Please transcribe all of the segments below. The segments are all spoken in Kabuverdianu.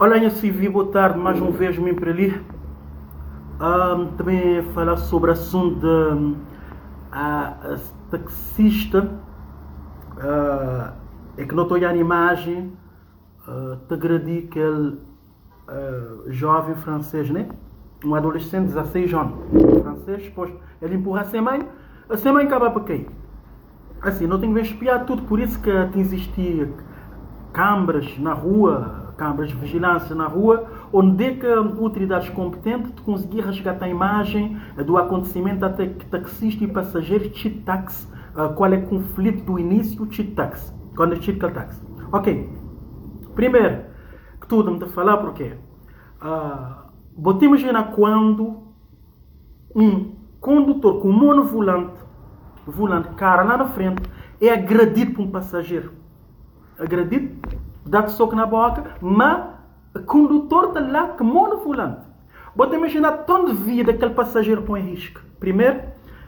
Olá, nha CV, boa tarde. Mais um vez me para ali. Também falar sobre assunto de a, a taxista uh, é que não estou a imagem uh, te agredi aquele uh, jovem francês, né? Um adolescente de 16 anos, francês, depois ele empurra a sua mãe, a sua mãe acaba por cair. Assim, não tenho que espiar tudo, por isso que tem existir câmaras na rua, câmaras de vigilância na rua, onde é que autoridades competentes te conseguir resgatar a imagem do acontecimento até que taxista e passageiro cheat tax, qual é o conflito do início cheat tax, quando é cheat tax. Ok, primeiro que tudo me te falar porque uh, vou te imaginar quando um condutor com monovolante, volante cara lá na frente, é agredido por um passageiro. Agredido, dá-te soco na boca, mas o condutor está lá com monovolante. Bota imaginar tanto de vida que aquele passageiro põe em risco. Primeiro,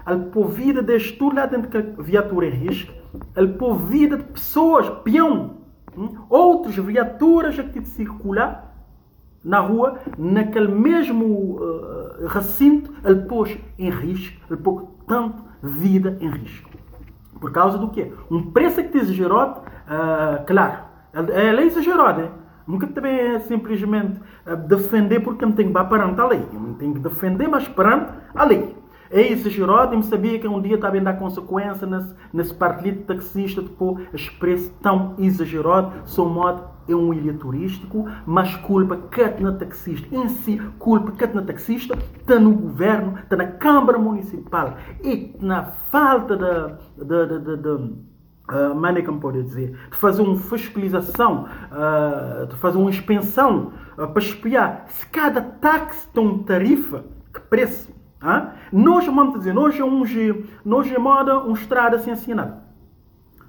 ele põe vida deste tudo lá dentro da viatura em risco. Ele põe vida de pessoas, peão, outras viaturas que te circular na rua, naquele mesmo recinto, ele pôs em risco, ele pôs tanto vida em risco. Por causa do quê? Um preço que te exagerou, claro, ele é exagerado, né? Nunca também é simplesmente defender porque não tem que perante a lei. Eu tenho que defender, mas perante a lei. É exagerado, eu sabia que um dia estava a dar consequência nesse partido de taxista de pôr esse preço tão exagerado, só modo é um ilha turístico, mas culpa que na taxista em si, culpa que na taxista, está no governo, está na Câmara Municipal e na falta de maneira como pode dizer, de fazer uma fiscalização, de fazer uma inspeção para espiar se cada táxi tem uma tarifa, que preço. Nós vamos dizer, nós é um nós é moda uma estrada sem sinal.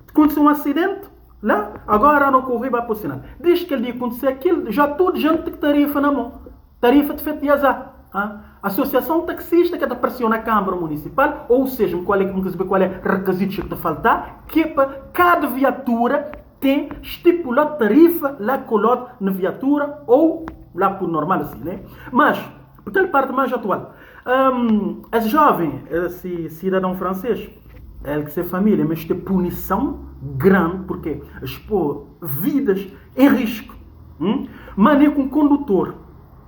Aconteceu um acidente, lá, agora não corre vai para o sinal. Desde que ele aconteceu aquilo, já toda gente tem tarifa na mão. Tarifa de feito de azar. Associação Taxista que apareceu na Câmara Municipal, ou seja, qual é, qual é requisito que te faltar, que é para cada viatura tem estipulado tarifa lá colado na viatura ou lá por normal assim, né? Mas, porque ele parte mais atual. Esse jovem, esse cidadão francês, ele que ser família, mas tem punição grande, porque expor vidas em risco. Mas nem com o condutor.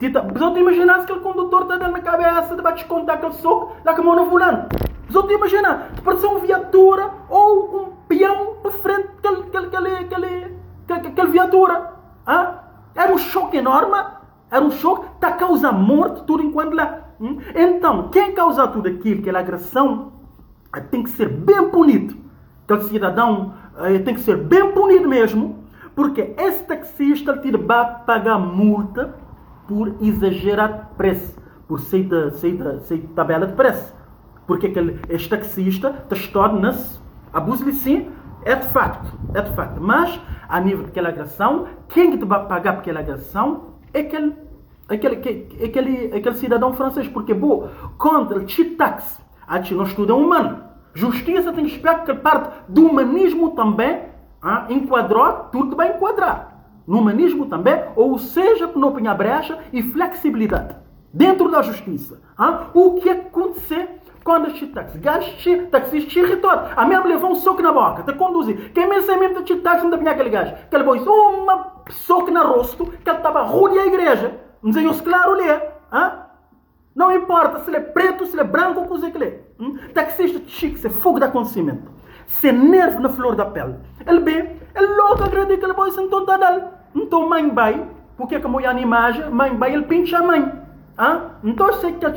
Tita, você te imaginar se aquele condutor está dando na cabeça, vai descontar aquele soco lá com a mão no volante. Você te imaginar, pode ser uma viatura ou um peão para frente daquele viatura. Era um choque enorme, era um choque, está a causar morte tudo enquanto lá. Então, quem causa tudo aquilo, aquela agressão, tem que ser bem punido. Aquele cidadão tem que ser bem punido mesmo, porque esse taxista ele vai pagar multa por exagerar preço, por sair de tabela de preço. Porque aquele, este taxista está nesse abuso de sim, é de facto, é de facto. Mas, a nível daquela agressão, quem que te vai pagar por aquela agressão é aquele cidadão francês. Porque, bom, contra o cheat tax, a gente não estuda humano. Justiça tem que esperar que parte do humanismo também, enquadrou, tudo vai enquadrar. No humanismo também, ou seja, que não ponha brecha e flexibilidade dentro da justiça. O que acontecer quando este táxi, gajo, taxista irritou, a mesmo levou um soco na boca, te conduzir. Quem me sabe mesmo de táxi não tinha aquele gajo. Que ele levou uma soco no rosto, que ele estava rude à igreja. Não sei se claro ali, Não importa se ele é preto, se ele é branco ou coisa que ele é. Taxista chique, se é fogo de acontecimento. Se é nervo na flor da pele. Ele bem, ele logo agrade que ele vai então tá dele. Então mãe vai, porque é que a mulher imagem, mãe vai, ele pincha a mãe. Então sei que tá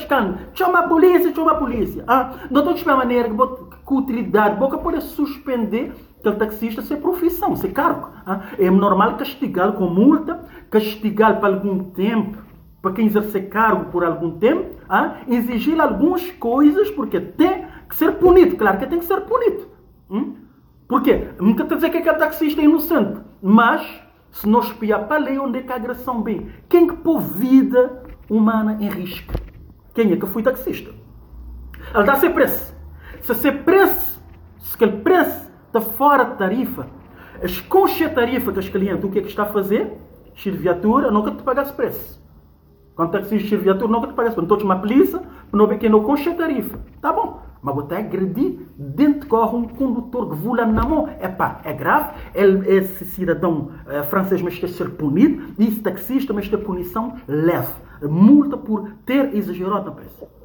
chama a polícia, chama a polícia. Não estou de maneira que com utilidade, boca pode suspender aquele taxista sem profissão, sem cargo. É normal castigá-lo com multa, castigá-lo por algum tempo, para quem exercer cargo por algum tempo, exigir algumas coisas, porque tem que ser punido. Claro que tem que ser punido. Porque nunca te dizer que aquele taxista é inocente, mas se não espiar para a lei onde é que a agressão vem, quem que pôs vida humana em risco? Quem é que foi taxista? Ele dá ser preço. Se ser preço, se aquele preço está fora de tarifa, as concha tarifa que os clientes, o que é que está a fazer? Txil viatura, no ka ta paga-s pres. Quando taxista txil viatura, no ka ta paga-s pres. No ta txoma polícia, pa no ke no konxe tarifa. Tá bom, ma bo ta agredi dentro carro um condutor que volante na mão. Epá, é grave, el, esse cidadão francês mas ter ser punido, e esse taxista mas ter punição leve, multa por ter exagerado na preço.